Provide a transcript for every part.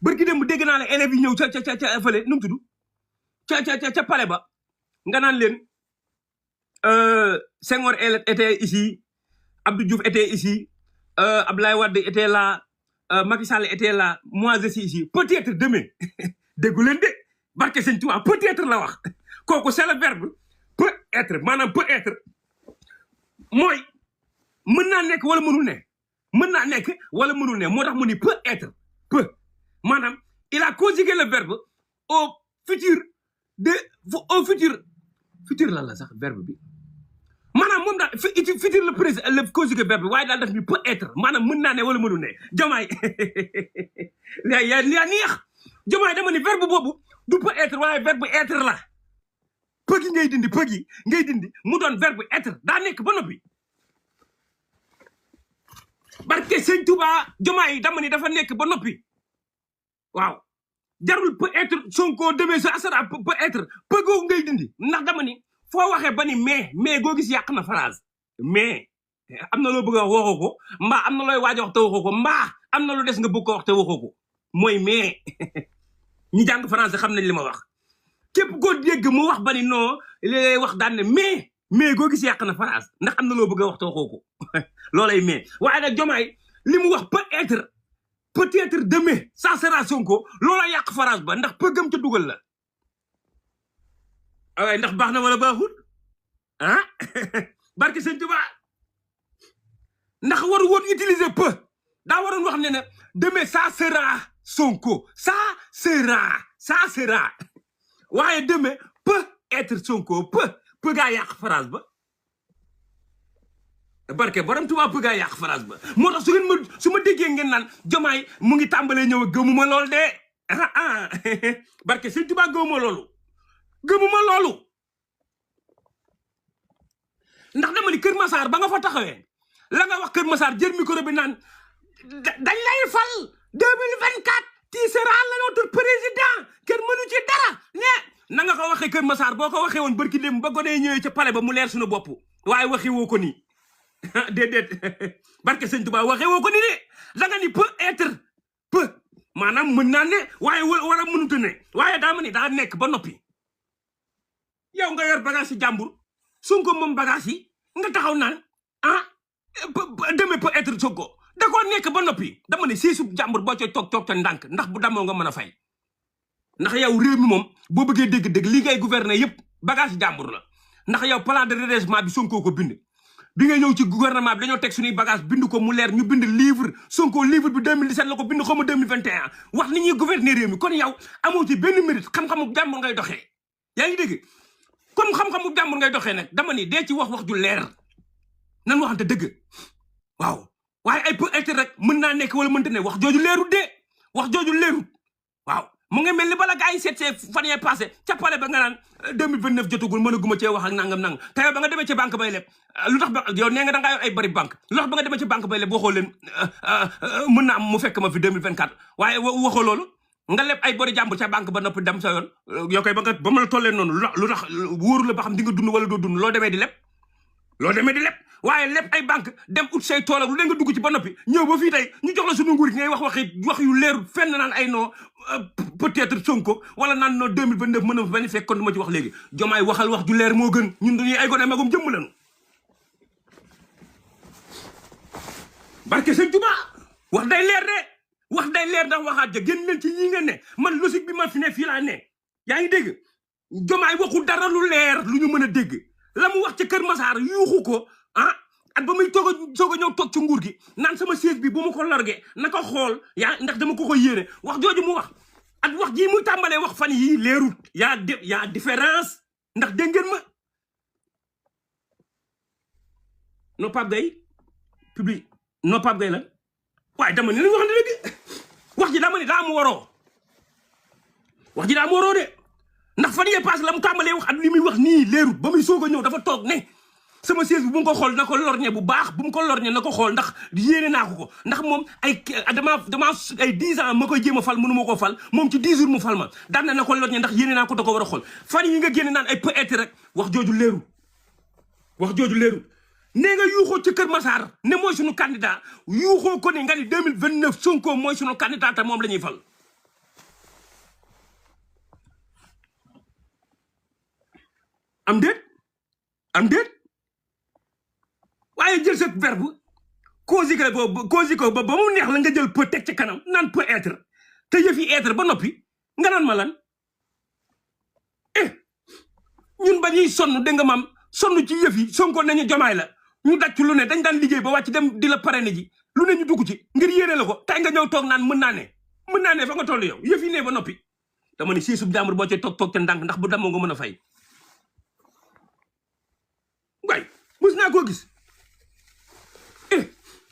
bërki dem dégg naa la élèves yi ñëw ca fële nu mu tudd ca palais ba nga naan leen Senghor était ici Abdou Diouf était ici Abdoulaye Wade était là Macky Sall était là moi je suis ici peut-être demain déggu leen de barke sëñ Tuubaa peut-être la wax kooku c'est le verbe peut être maanaam peut être mooy mën naa nekk wala mënul ne mën naa nekk wala mënul ne moo tax mu ni peut être peu maanaam il a conjugué le verbe au futur futur lan la sax verbe bi maanaam moom daal futur le présent le conjugué verbe waaye daal def ni peut être maanaam mën naa ne wala mënul ne Diomaye yaa neex Diomaye dama ni verbe boobu du peut être waaye verbe être la pëg yi ngay dindi mu doon verbe être daa nekk ba noppi barke sëñ Touba Diomaye dama ni dafa nekk ba noppi waaw jarul peut être Sonko demee sa asara peut être pëgoo ngay dindi ndax dama ni foo waxee ba ni mais goo gis yàq na phrase mais am na loo bëgg a wax waxoo ko mbaa am na looy waaj a wax te waxoo ko mbaa am na lu des nga bëgg ko wax te waxoo ko mooy mais ñi jàng français xam nañ li ma wax képp koo dégg mu wax ba ni non li wax daan ne mais goo gis yàq na phrase ndax am na loo bëgg a wax te waxoo ko loolay mais waaye nag Diomaye li mu wax peut-être demain ça sera Sonko loola yàq phrase ba ndax pëggam ca dugal la waaye ndax baax na wala baaxul ah barke sëñ Tuba ndax waru woon utiliser peu daa waroon wax ne ne demain ça sera Sonko ça sera waaye demain peut être Sonko peu gaa yàq phrase ba barke borom Tuba peu gaa yàq phrase ba moo tax su ma déggee ngeen naan Diomaye mu ngi tàmbalee ñëw gëmuma lool de barke sëñ Tuba gëmuma loolu ndax dama ni Kër Massar ba nga fa taxawee la nga wax Kër Massar jël micro bi naan dañ lay fal 2024 tu seras notre président kenn mënu ci dara ne na nga ko waxee Kër Massar boo ko waxee woon barki dem ba gonee ñëwee ca palais ba mu leer suñu bopp waaye waxee woo ko nii déedéet barke sëñ Tuba waxee woo ko nii de da nga ni peut être peu maanaam mën naa ne waaye war a mënut a ne waaye daa ma ni daa nekk ba noppi yow nga yor bagage yi jàmbur Sonko moom bagage yi nga taxaw naan demain peut être Sonko da koo nekk ba noppi dama ne siisu jàmbur boo coy toog ca ndànk ndax bu damoo nga mën a fay ndax yow réew mi moom boo bëggee dégg-dégg li ngay gouverner yëpp bagage jàmbur la ndax yow plan de redressement bi Sonko ko bind bi nga ñëw ci gouvernement bi dañoo teg suñuy bagage bind ko mu leer ñu bind livre Sonko livre bi 2017 la ko bind xaw ma 2021 wax ni ñuy gouverner réew mi kon yow amoo ci benn mérite xam-xamu jàmbur ngay doxee yaa ngi dégg comme xam-xamu jàmbur ngay doxee nag dama ni dee ci wax ju leer nan waxante dëgg waaw waaye ay peut être rek mën naa nekk wala mënta ne wax jooju leerut de wax jooju leerut waaw mu ngi mel ni bala gaa yi seet fan yee passé ca pale ba nga naan 2029 jotagul mën a guma cee wax ak nangam te yow ba nga demee ci banque bay leb lu tax ba yow nee nga da ngaa yor ay bari banque lu tax ba nga demee ci banque bay leb waxoo leen mën na am mu fekk ma fi 2024 waaye waxoo loolu nga leb ay bori jàmbur ca banque ba noppi dem sa yoon yow koy ba ma la tollee noonu lu tax wóoru la ba xam di nga dund wala doo dund loo demee di leb waaye lépp ay banque dem ut say tool ak lu leen nga dugg ci ba noppi ñëw ba fii tey ñu jox la suñu nguur gi ngay wax yu leerul fenn naan ay non peut-être Sonko wala naan non 2029 mën na bañ fekk kon du ma ci wax léegi Diomaye waxal wax ju leer moo gën ñun dañuy ay gone magum jëmm lañu barke sëñ Tuba wax day leer ndax waxaat ja génn leen ci ñi nga ne man logique bi ma fi ne fii laa ne yaa ngi dégg Diomaye waxu dara lu leer lu ñu mën a dégg la mu wax ci Kër Massar yuuxu ko at ba muy soog a ñëw toog ci nguur gi naan sama siège bi bu ma ko lorgee na ko xool yaa ndax dama ko yéene wax jooju mu wax at wax jii muy tàmbalee wax fan yii leerut yaa différence ndax dégg ngeen ma non Pape Gueye public non Pape Gueye la waaye dama ne lañu wax ne léegi wax ji dama ne daa mu waroo de ndax fan yee passé la mu tàmbalee wax at li muy wax nii leerut ba muy soog a ñëw dafa toog ne sama siège bi bu mu ko xool na ko lorñe bu baax bu mu ko lorñe na ko xool ndax yéene naa ko ndax moom dama ay 10 ans ma koy jéem a fal mënu ma koo fal moom ci 10 jours mu fal ma daan na ko lorñe ndax yéene naa ko da ko war a xool fan yi nga génne naan ay peut être rek wax jooju leerul nee nga yuuxoo ci Kër Massar ne mooy suñu candidat yuuxoo ko ne nga ni 2029 Sonko mooy suñu candidat te moom la ñuy fal am déet waaye jël sa verbe causi ko ba mu neex la nga jël peut teg ci kanam naan peut être te yëf yi être ba noppi nga naan ma lan ñun ba ñuy sonn dégg nga maam sonn ci yëf yi Sonko nañu Jomaay la ñu daj ci lu ne dañ daan liggéey ba wàcc dem di la parrainer ji lu ne ñu dugg ci ngir yéene la ko tey nga ñëw toog naan mën naa ne fa nga toll yow yëf yi ne ba noppi dama ni siisub jàmbur boo ci toog ca ndànk ndax bu damoo nga mën a fay waay mos naa koo gis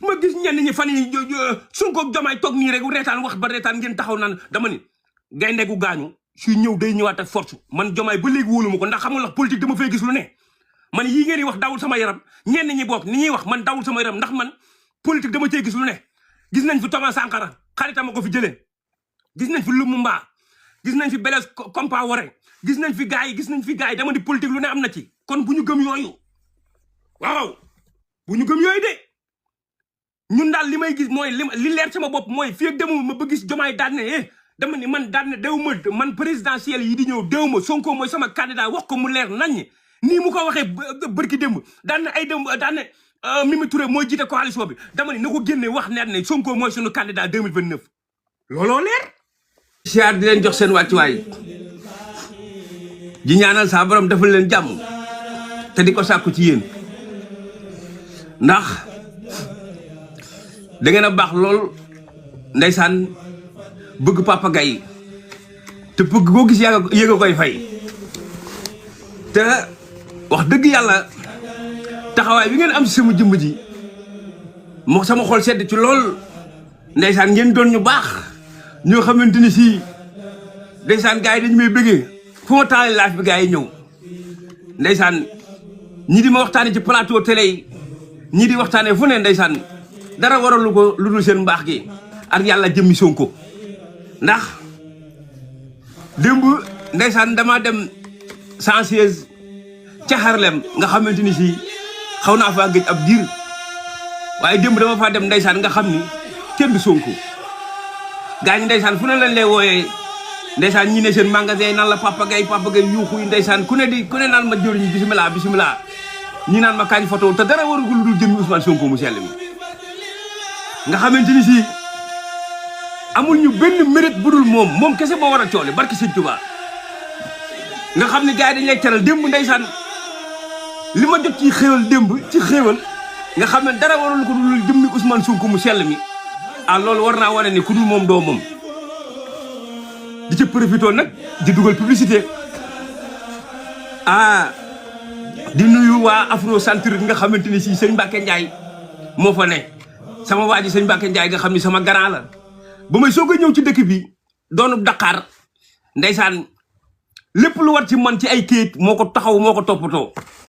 ma gis ñenn ñi fan yi Sonko ak Jomaay toog nii rek reetaan wax ba reetaan ngeen taxaw naan dama ni gaynde gu gaañu suy ñëw day ñëwaat ak force man Jomaay ba léegi wóolu ma ko ndax xamul wax politique dama fay gis lu ne man yii ngeen di wax dawul sama yaram ñenn ñi bokk ni ñuy wax man dawul sama yaram ndax man politique dama cee gis lu ne gis nañ fi Thomas Sankara xaritama ko fi jëlee gis nañ fi Lumumba gis nañ fi Blaise Compaoré gis nañ fi gars yi dama di politique lu ne am na ci kon bu ñu gëm yooyu waaw bu ñu gëm yooyu de ñun daal li may gis mooy li leer sama bopp mooy fii ak demul ma ba gis Jomaay daan ne dama ni man daan ne dew ma man présidentielle yi di ñëw dew ma Sonko mooy sama candidat wax ko mu leer nañ nii mu ko waxee bërki démb daan ne ay démb daan ne Mimi Touré mooy jiite coalition bi dama ni na ko génne wax neer ne Sonko mooy sunu candidat 2029 looloo leer siyaar di leen jox seen wàccuwaay ji ñaanal saa borom defal leen jàmm te di ko sàkku ci yéen ndax da ngeen a baax lool ndeysaan bëgg Papa Gaye te bëgg koo gis yéega koy fay te wax dëgg yàlla taxawaay bi ngeen am si sama jëmm ji moo sama xol sedd ci lool ndeysaan ngeen doon ñu baax ñoo xamante ni si ndeysaan gars yi dañu may bëggee fu ma taale laaf bi gars yi ñëw ndeysaan ñi di ma waxtaane ci plateau télé yi ñi di waxtaane fu ne ndeysaan dara waralu ko lu dul seen mbaax gi ak yàlla jëmmi Sonko ndax démb ndeysaan dama dem 116 ca Harlem nga xamante ni si xaw naa faa gëj ab diir waaye démb dama faa dem ndeysaan nga xam ni kenn du Sonko gaañ ndeysaan fu ne lañ lay wooyee ndeysaan ñi ne seen magasin naan la Papa Gaye yuuxu yi ndeysaan ku ne naan ma jëriñ bisimilah ñi naan ma kañ photo te dara warugul lu dul jëmmi Ousmane Sonko mu sell mi nga xamante ni si amul ñu benn mérite bu dul moom kese moo war a coole barki Sëñ Tuubaa nga xam ne gars yi dañ lay teral démb ndeysaan li ma jot ci xéewal démb ci xéewal nga xam ne dara warul ko dul jëmmi Ousmane Sonko mu sell mi loolu war naa wane ni ku dul moom doo moom di ca profité nag di dugal publicité di nuyu waa Afro Centre nga xamante ni si sëñ Mbacke Ndiaye moo fa ne sama waa ji sëñ Mbacke Ndiaye nga xam ni sama grand la ba may soog a ñëw ci dëkk bi doonu Dakar ndeysaan lépp lu war ci man ci ay kayit moo ko taxaw moo ko toppatoo